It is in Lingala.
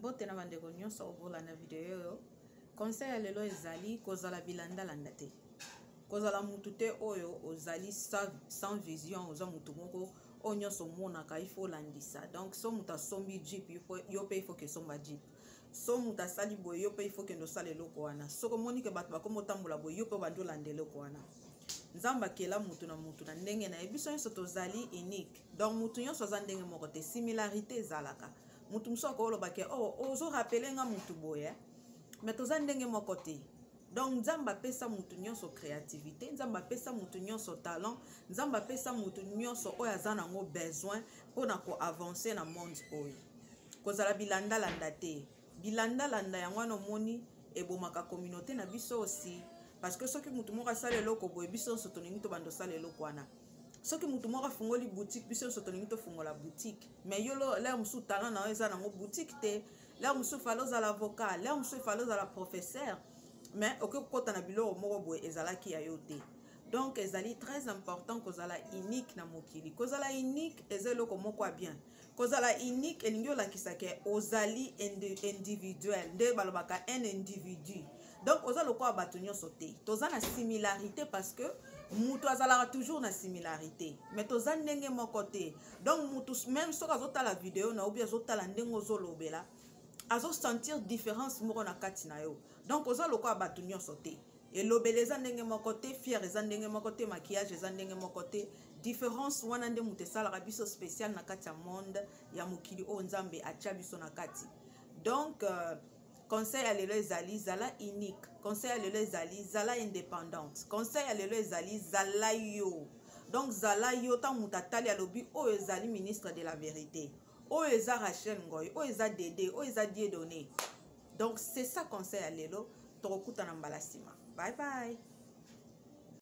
Mbote na bandeko nyonso okolanda video oyo. Conseil ya lelo ezali kozala bilandalanda te, kozala mutu te oyo ozali sans vision. Oza mutu moko oyo nyonso omonaka il faut olandisa. Donc so moto asombi jeep, yo mpe il faut kesomba jeep. So moto asali boye, yo mpe il faut kende osala eloko wana. Soki omoni ke bato bakomi otambola boye, yo mpe obandi olanda eloko wana. Nzambe akela mutu na mutu na ndenge na ye. Biso nyonso tozali unique, donc mutu nyonso aza ndenge moko te. Similarité ezalaka. Mutu mosusu akoloba ke oh, ozorappeler nga mutu boye, mais toza ndenge moko te. Donc Nzambe apesa mutu nyonso créativité, Nzambe apesa mutu nyonso talent, Nzambe apesa mutu nyonso oyo aza nango besoin mpona koavancer na monde oyo. Kozala bilandalanda te. Bilandalanda yango wana omoni ebomaka communauté na biso aussi, parce que soki mutu moko asala eloko boye, biso nyonso tolingi tobanda osala eloko wana. Soki mutu moko afungoli boutique, biso nyonso tolingi tofungola boutique. Mais yo, l'heure mosusu talent na yo eza nango boutique te. L'heure mosusu efale ozala avocat, l'heure mosusu efale ozala professeur, mais okoki kokɔta na biloko moko boye ezalaki ya yo te. Donc ezali très important kozala unique na mokili. Kozala unique eza eloko moko ya bien. Kozala unique elingi olakisa ke ozali individuel, nde balobaka un individu. Donc oza lokola bato nyonso te. Toza na similarité parce que moto azalaka toujours na similarité, mais toza ndenge moko te. Donc motu même soki azotala video na obi, azotala ndenge ozolobela, azosentir différence moko na kati na yo. Donc oza lokola bato nyonso te. Elobeli eza ndenge moko te, fiere eza ndenge moko te, maquillage eza ndenge moko te. Différence wana nde moto esalaka biso spécial na kati ya monde ya mokili oyo Nzambe atia biso na kati. Donc conseil ya lelo ezali: zala unique. Conseil ya lelo ezali: zala indépendante. Conseil ya lelo ezali: zala yo. Donc zala yo. Ntango moto atali, alobi: oyo ezali ministre de la vérité, oyo eza Rachel Ngoy, oyo eza Dede, oyo eza Dieudonné. Donc c'est ça conseil ya lelo. Tokokutana mbala nsima. Bye bye.